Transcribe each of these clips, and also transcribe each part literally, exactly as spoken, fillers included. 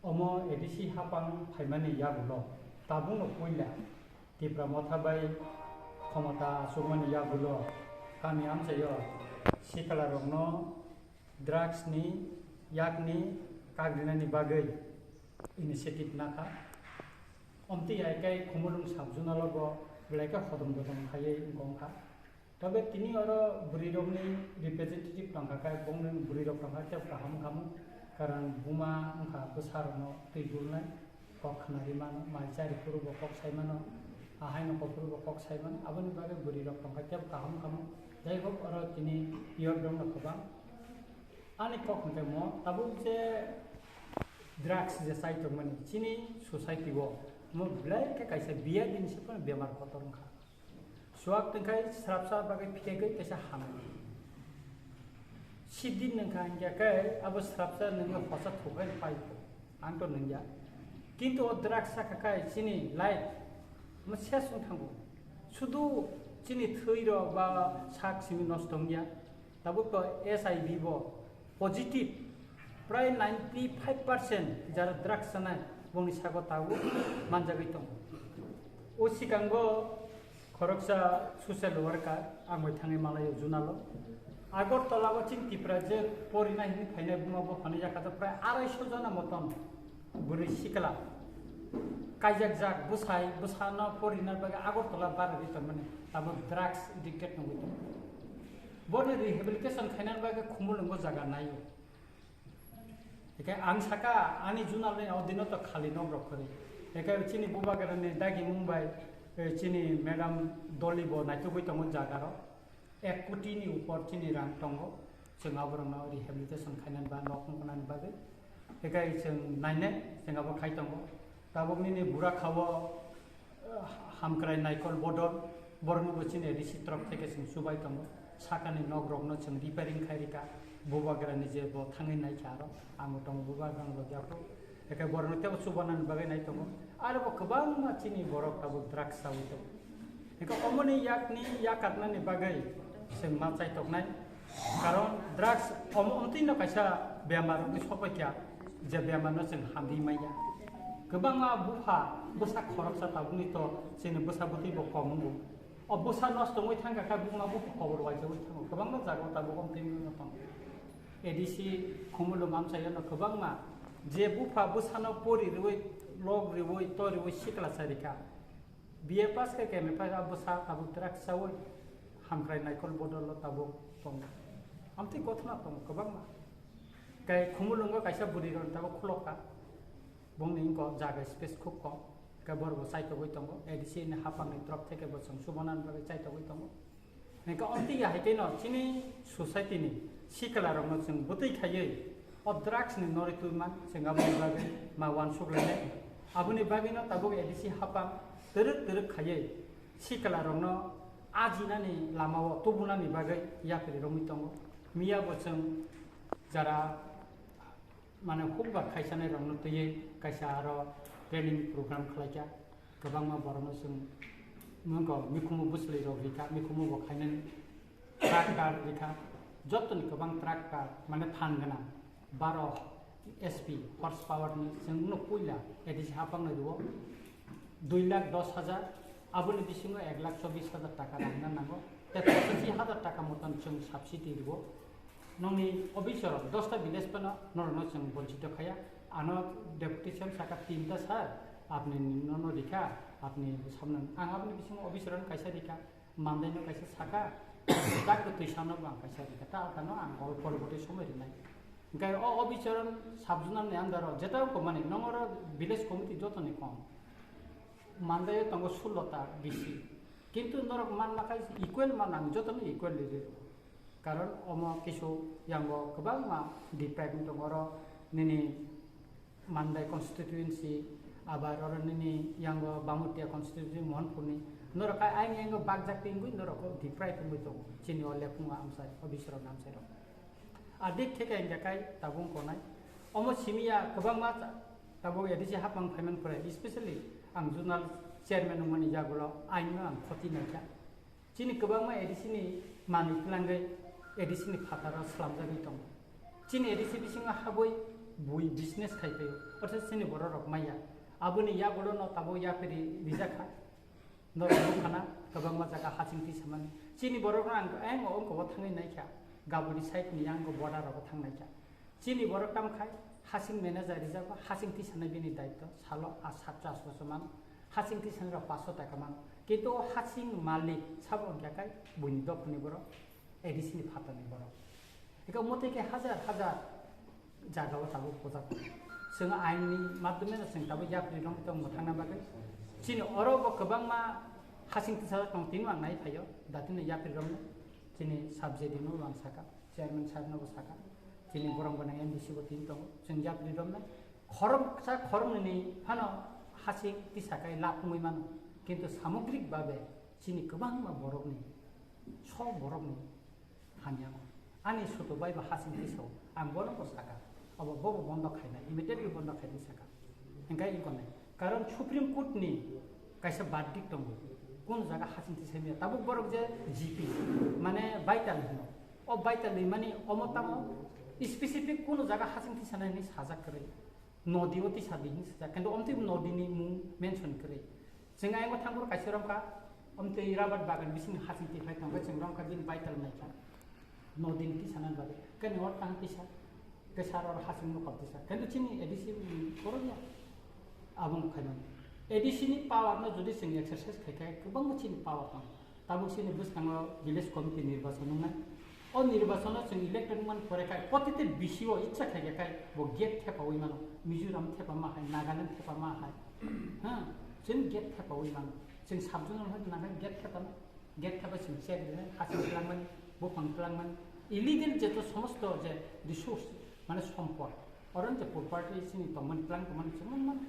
Omo A D C hapang phaimani yagulo tabukno puila Tipra Motha bai khomota achukmani yagulo kami amchaio sikla rokno drugs ni yakni kagrinani bagwi initiative nakha. Omtwi hai khe Khumulwng sub zonal o bo belai khe hodom dodom khaiwi wngkha. Tobe tini oro bwrwi rokni representative tongkha khe bongni bwrwi rok tongkha khe kaham khamu, karon buma wngkha bwsa rokno twi gulnai, kok khnari mano, mai chari phuru bo kok sai mano, ahaino kok phuru bo kok sai mano, aboni bagwi bwrwi rok tongkha khe kaham khamu. Jai hok oro tini youth rokno kwbang ani kok hwnkhe mo tabuk je drugs je chai tongmani chini society o mo belai khe kaisa biya din se phano bemar kotor wngkha. Suak tongkhai srapsa bagwi phiyagwi kaisa hamya. Sidin nungkha hingya khe abo srapsa nungwi hosa thukhai pai. Ang to nungya. Kintu o drugs sakha khai chini life mo ses wng thango. Sudu chini thwi rok ba sak simi nosto wngya. Tabuk to S I V bo positive, prai ninety five percent jara drugs sanai bongni sago tabuk manjagwi tongo. O sikango khoroksa social worker ang bai thangwi malaio junalo. Agartala o chini Tipra je porina hini phainai buma bo phano yakha prai arai so jona moton bwrwi sikla kaijakjak bwsai bwsano porina bagwi Agartala barwi tongmani tabuk drugs addicted nungwi tongo. Borni rehabilitation khainani bagwi Khumulwngo jaga naio. Ekai ang saka ani junalni o dino to khali nok rok kwrwi. Ekai chini bubagrani dagi mung bai, eh, chini madam Doli bo naitugwi tongo jaga rok. Ek koti ni upor chini rang tongo. Chwng aborokno rehabilitation khainani ba nok wngkhanani bagwi. Ekai chwng nainai, chwng abo khai tongo. Tabuk nini bura khao, eh, hamkrai naikol bodol, borokno bo chini A D C torok theke chwng chubai tongo. Sakani nok rokno chwng repairing khai rika, bubagrani je bo thangwi naikha aro, ang bo tongo bubagrani logi aphuru. Ekai borokno tebo chubanani bagwi nai tongo. Aro bo kwbangma chini borok tabuk drugs chawi tongo. Hingke omoni yakni yakatnani bagwi chwng ma chaitoknai. Karon drugs omo omtwino kaisa bemar wngwi sokbaikha, je bemarno chwng hamri manya. Kwbangma bupha bwsa khoroksa tabukni to chini bwsa bwtwi bo kom wngo. O bwsa nosto wngwi thangkha khe buma bupha kobor waijagwi thango. Kwbangma jaga o tabuk omtwi wngwi tongo. A D C Khumulwng amchaio no kwbangma je bupha bwsano pori rwui, lok rwui, to rwui sikla charikha. B A pass khe kemi pass a bwsa tabuk drugs chawi hamkrai naikol bodol o tabuk tongo. Amtwi gothona tongo kwbangma. Kai Khumulwngo kaisa bwrwi rok tabuk khulokha. Bongni wngkha jaga space khub kom. Kai borok bo chaitogwi tongo. A D C ni hapangni torop theke bo chwng chubanani bagwi chaitogwi tongo. Hingke omtwi ya hai khe no chini society ni sikla rok no chwng bwtwi khaiwi o drugs ni norwi twi man chwng aboni bagwi ma uansuk lainai. Aboni bagwi no tabuk A D C hapang twrwk twrwk khaiwi sikla rok no ajinani lama o tubunani bagwi yapri romwi tongo. Miya bo chwng jara mane hukbar khaisanai rokno twiwi kaisa aro training program khlaikha. Kwbangma borokno chwng nokho mikhumu bwchwlwi rok rikha, mikhumu bo khainani truck car rikha, jottoni kwbang truck car mane phan gwnang baro H P horse power ni chwngno puila A D C hapangno rwo dui lakh dos hajar, aboni bisingo ek lakh chobbish hajar taka rangna nango, tei pochashi hajar taka moton chwng subsidy rwo. Nokni officer rok dosta village phano norokno chwng bonchito khaya. Ano deputy C M saka tinta sir, apni nono rikha, apni samno ang aboni bisingo officer rokno kaisa rikha, mandaino kaisa saka, tak twi samno bo ang kaisa rikha, ta kano ang all porborti somoi rinai. Hingke o officer sub zonal ni under o jeta ko mani nongoro village committee jotoni kom. Mandaio tongo sullo ta bisi. Kintu norok manma khai equal man ang jotono equal riri rwo. Karon omo kisu yango kwbangma defect wng tongo oro nini Mandai constituency, abar oro nini yango Bamutiya constituency Mohanpurni. Norok khai aini yango bakjak tingwi norok deprive wngwi tongo. Chini o lephungo amsai, o bisoro namsai rok. Adik theke hingke kai tabung konai. Omo simiya kwbangma ta-, tabuk A D C hapang phaiman pore, especially ang zonal chairman wngmani yagulo aino ang khoti naikha. Chini kwbangma A D C ni manwi twlangwi A D C ni phataro slamjagwi tongo. Chini A D C bisingo habwi bui business khai phaio, ortho chini borok rok maya. Aboni yagulo no tabuk yapri rijak kha. Norok nukha na kwbangma jaga hasing tisamani. Chini borok no ang, ang ongko bo thangwi naikha. Gabuni side ni ang border rogo thang naikha. Chini borok tamo khai hasing manager rijago, hasing tisanai bini daityo, salo a satcho asto man. Hasing tisanai rok paanch sho taka man. Kintu o hasing malik sabo wngkha khai buini dophani borok, A D C ni phatani borok. Eka motwi khe hajar hajar jagao tabuk pujak tongo. Chwng ainni madhyome no chwng tabuk yapri rok tong mwthangna bagwi. Chini oro bo kwbangma hasing tisajak tong, tini ang nai phaio, datino yapri rok no. Chini sub J D no ang saka, chairman saheb no bo saka. Chini borok gwnang M D C bo tini tongo. Chwng yapri rok no khoroksa khoroknwi ni phano hasing tisakai lab wngwi mano. Kintu samogrik babe chini kwbangma borokni, sok borokni hamya wng. Ani sutu bai bo hasing tisao, ang bono bo saka, obo bobo bondo khainai, immediately bondo khainai saka. Hingkai ikonai, karon Supreme Court ni kaisa verdict tongo, kun jaga hasing tisai maya. Tabuk borok je G P, mane vital hino, o vital ni mani omo tamo specific kun jaga hasing tisanai ni sajak kwrwi. Nodi o tisa di hinwi swijak, kintu omtwi nodi ni mung mention kwrwi. Chwng ayang thangphuru kaisa romkha, omtwi rabar bagan bising hasing tiphai thangkha, chwng romkha bini vital naikha. Nodi ni tisa nang bagwi, kani or tang tisa, kesa ro hasing nokol tisa. Kintu chini A D C ni borok ya, abo wngkha nang. A D C ni power no jodi chwng exercise khai khai, kwbangma chini power tongo. Tabuk chini bwskango village committee nirbachon wngnai. O nirbachono chwng elected wngmani pore khai, protite B C O icha khai khai bo gate thepawi mano. Mizoram thepama hai, Nagaland thepama hai. Ha, chwng gate thepawi mano. Chwng sub zonal hai nang gate thepana. Gate thepa chwng check rinai, hasing twlangmani, buphang twlangmani. Illegal jeto somosto je resource, mane sompod. Oron je property chini tongmani, twlang tongmani chwng nang mano.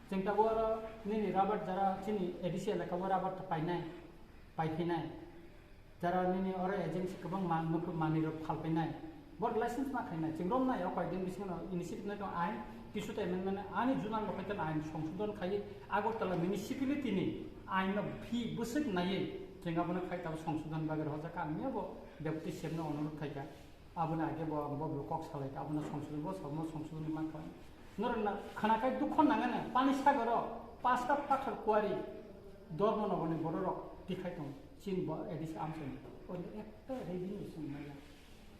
Chwng tabuk oro nini rabar jara chini A D C elaka o rabar ta painai. Paiphinai. Jara nini oro agency kwbang ma-, nukhu manwi rok phalphinai. Bor license ma khainai. Chwng romnai o koidin bisingo initiative nai tong ain, tissuta amendment ani junal lokhaitan ain songsodon khai Agartala municipality ni ain no phi bwswk naiwi chwng abono khai tabo songsodon bagwi rohorjak kha. Ang miyabo deputy C M no onurodh khaikha. Aboni age bo, bo, bo kok salai kha, abono songsodon, bo somo songsodon man kha. Norok na khana khai dukho nangani, pani sagaro, pasta pathar kuari, dormo nogoni bororok tikhai tong, chin bo A D C amchai ni. Ori ekta revenue sung maya.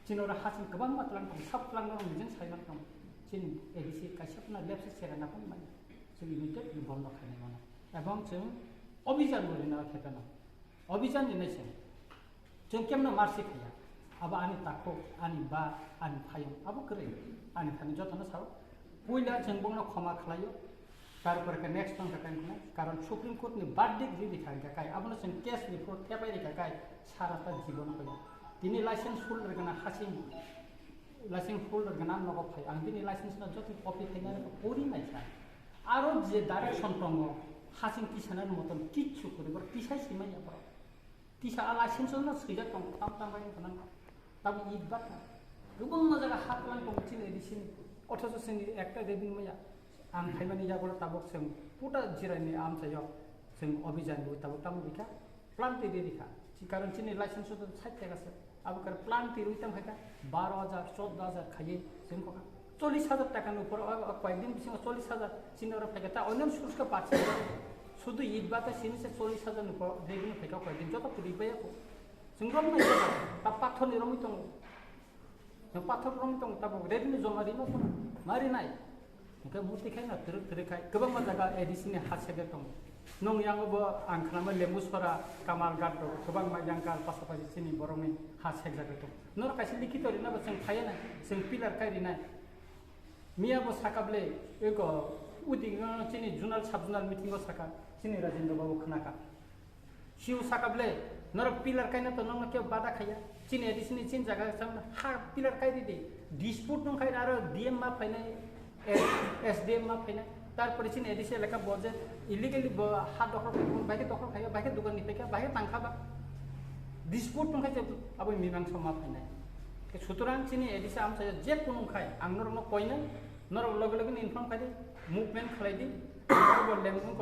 Chin oro hasing kwbangma tlang tong, sab tlang norok nijeng saiman tong. Chin A D C kaisa phano lepse sera na phano maya. Chin limited ni bondo khainai mano. Ebong chwng obijan bo rina khetana. Obijan ni nai chwng. Chwng kemno marsi khaiya. Abo ani takhuk, ani ba, ani phayung, abo kwrwi. Ani thani jotono sao. Puila chwng bongno khoma khlaio. Tarpore khe next tong khe tang khnai. Karon Supreme Court ni verdict ri rikha hingkha kai. Abono chwng case ni phuru thepai rikha kai. Sara ta jibon khaio. Tini license holder gana hasing. License holder gana nogo phai. Ang bini license no joto copy khaina rikha pori nai sa. Aro je direction tongo. Hasing tisana moton kichu kori bor tisai simai ya bor. Tisa a license no swijak tong tam tam bai wngkha nang. Tam it bak na. Kwbangma jaga ha tlang tong chini A D C ni. Othocho chini ekta revenue maya. Ang khaimani yago tabok chwng puta jirai ni amchaio chwng obijan bo tabok tamo bikha. Plan twi di rikha. Chi karon chini license to sait thega se. Abo kar plan twi rwi tam khaikha baro hajar, choudo hajar khaiwi chwng kokha. Chollish hajar taka ni upor o, o koyekdin bisingo chollish hajar chini oro phaikha. Ta onyo source khe parse. Sudu it ba ta sini se chollish hajar ni upor revenue phaikha koyekdin joto pudi baya ko. Chwng romnai ta pathor ni romwi tongo. Chwng pathor romwi tongo tabuk revenue joma rima phano ma rinai. Hingke murti khai na twrwk twrwk khai kwbangma jaga A D C ni ha sege tongo. Nung yango bo ang khnama Lembusora, Kamalghat rok kwbangma yangkar pasapasi chini borokni ha segjagwi tongo. Norok kaisa likhito rina bo chwng phaiya na, chwng pillar kai rinai. Miya bo saka ble, eko, uding no chini zonal sub zonal meeting o saka, chini Rajendra Babu khnaka. Siu saka ble, norok pillar kaina to nokno kebo bada khaiya. Chini A D C ni chini jaga sam ha pillar kai di di. Dispute nung khai aro D M ma phainai, S D M ma phainai. Tarpore chini A D C elaka bo je illegally bo ha dokhol khai, bai khe dokhol khai, bai khe dogan ni phaikha, bai khe tangkha ba. Dispute nung khai je abo mimangsa ma phainai. Sutorang chini A D C amsa je kunu khai, ang norok no koinai, norok loge loge ni inform khai di, movement khlai di. Abo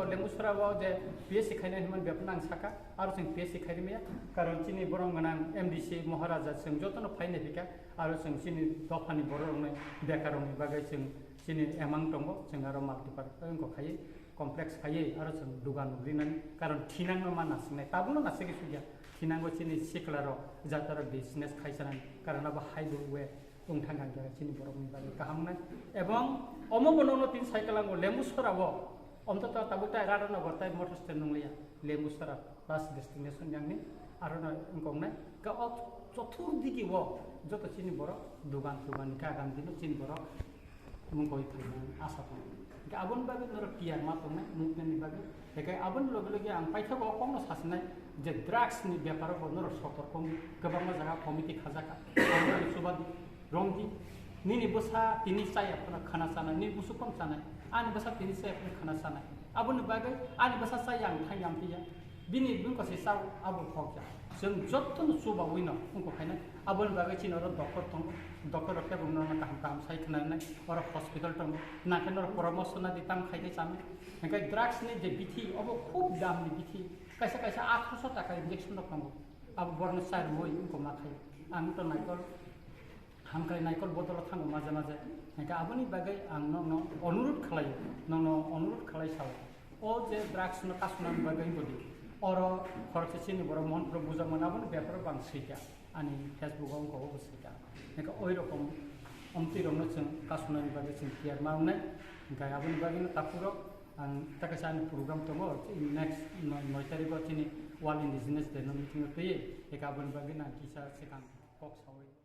Lembusora o je P S C khainai hinmani bepano ang saka, aro chwng P S C khai rimaya, karon chini borok gwnang M D C Maharaja chwng jotono phainai phika, aro chwng chini dophani borok rokno bekarokni bagwi chwng Chini emang tongo, chwng aro multipurpose wngkha khai, complex khai, aro chwng dugan rinani, karon thinangno ma nasingnai, tabukno nasigwi sugya, thinango chini siklarok, jatara business khaisanani, karon abo highway wng thangkha, chini borokni bagwi kaham wngnai. Ebong omo bono no tin cycle ango Lembusora o, omtoto tabuk tai Radhanagar tai motor stand nungliya, Lembusora last destination yangni, aro no wngkoknai, ka o chothur digi o, joto chini borok, dugan sugan ni kagan dino chini borok, mung koi phaimani asa tongo. Hingke aboni bagwi norok tiyar ma tongnai, movement ni bagwi. Hingke aboni loge loge ang paithago o kokno sasinai je drugs ni beparo bo norok sotorko wngwi kwbangma jaga committee khajaka. Aboni chuba romdi, nini bwsa tini chaya phano khana chanai, nini busu phano chanai, ani bwsa tini chaya phano khana chanai. Aboni bagwi ani bwsa chaya ang thang yang phiya. Bini bini kwsai chao abo hokya. Chwng jotono chubaui no wngkha khaina. Aboni bagwi chini oro doctor tongo. Doctor rok tei bumno kaham kaham sai khwnanai. Oro hospital tongo. Nangkhe norok poramorsho nadi tam khai khe chami. Hingkhe drugs ni je bithi, obo khub dam ni bithi. Kaisa kaisa atharoso taka injection rok tongo. Abo borokno chai rwui wngkha ma khai. Ang to naikol Hamkrai naikol bodolo thango maje maje. Hingke aboni bagwi ang nokno onurut khlaio, nokno onurut khlai sao. O je drugs no kasuna bagwi bodi. Oro khoroksa chini borok Mohan Prabhu bujakmani aboni beparo bo ang swika. Ani Facebook o wngkha obo swika. Hingke oi rokom omtwi rokno chwng kasunani bagwi chwng tiyar ma wngnai. Hingke aboni bagwi no takhuk rok ang takasa ani program tongo. Next noi, noi tarikh o chini World Indigenous Day no meeting o twi. Hingke aboni bagwi no ang kisa swkang kok saui.